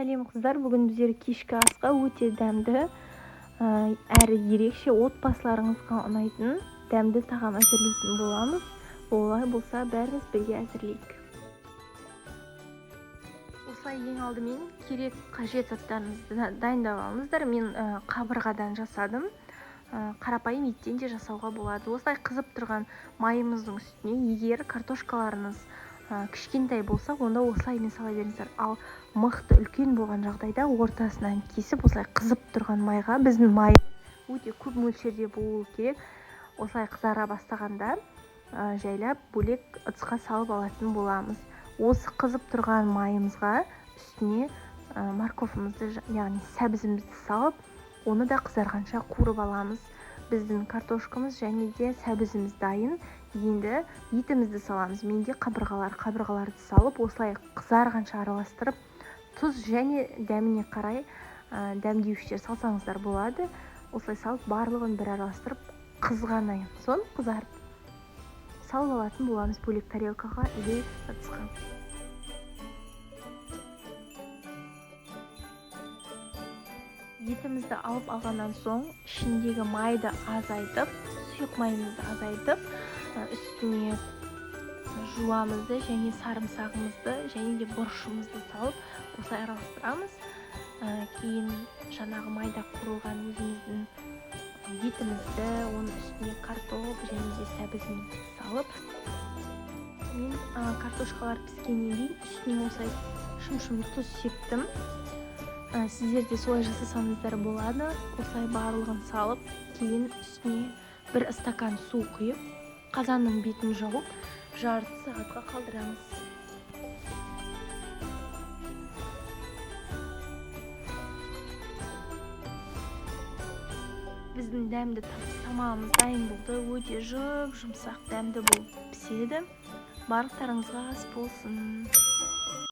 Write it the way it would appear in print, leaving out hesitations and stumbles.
Сәлем, қыздар! Бүгін біздер кешкі асқа өте дәмді, әрі ерекше, отбасыларыңызға ұнайтын дәмді тағам әзірлейтін боламыз. Олай болса, бәріміз бірге әзірлейік. Осылай ең алдымен керек қажет заттарыңызды дайындап алыңыздар. Мен қабырғадан жасадым. Қарапайым еттен де жасауға болады. Осылай қызып тұрған майымыздың үстіне, егер картошкаларыңыз кішкентай болса, онда осылаймен сала беріңіздер. Ал мықты үлкен болған жағдайда ортасынан кесіп, осылай қызып тұрған майға, біздің май өте көп мөлшерде болуы керек, осылай қызара бастағанда жайлап бөлек ыдысқа салып алатын боламыз. Осы қызып тұрған майымызға үстіне морковымызды, яғни сәбізімізді салып, оны да қызарғанша қуырып аламыз. Біздің картошкамыз және де сәбізіміз дайын. Енді етімізді саламыз. Менде қабырғалар. Қабырғаларды салып, осылай қызарғанша араластырып, тұз және дәміне қарай дәмдеуіштер салсаңыздар болады. Осылай салып, барлығын бір араластырып, қызғаннан соң қызарып салып алатын боламыз бөлек тарелкаға или ыдысқа. Етімізді алып алғаннан соң, ішіндегі майды азайтып, сұйық майымызды азайтып, үстіне жуамызды және сарымсағымызды және де бұрышымызды салып, осылай араластырамыз. Кейін жаңағы майда қуырылған өзіміздің етімізді, оның үстіне картоп және де сәбізімізді салып, мен картошкалар піскеннен кейін үстіне осылай шым-шым тұз септім. Сіздер де солай жасасаңыздар болады. Осылай барлығын салып, кейін үстіне бір стакан су құйып, қазанның бетін жауып, жарты сағатқа қалдырамыз. Біздің дәмді тамағымыз дайын болды. Өте жұп жұмсақ, дәмді болып піседі. Барлықтарыңызға ас болсын!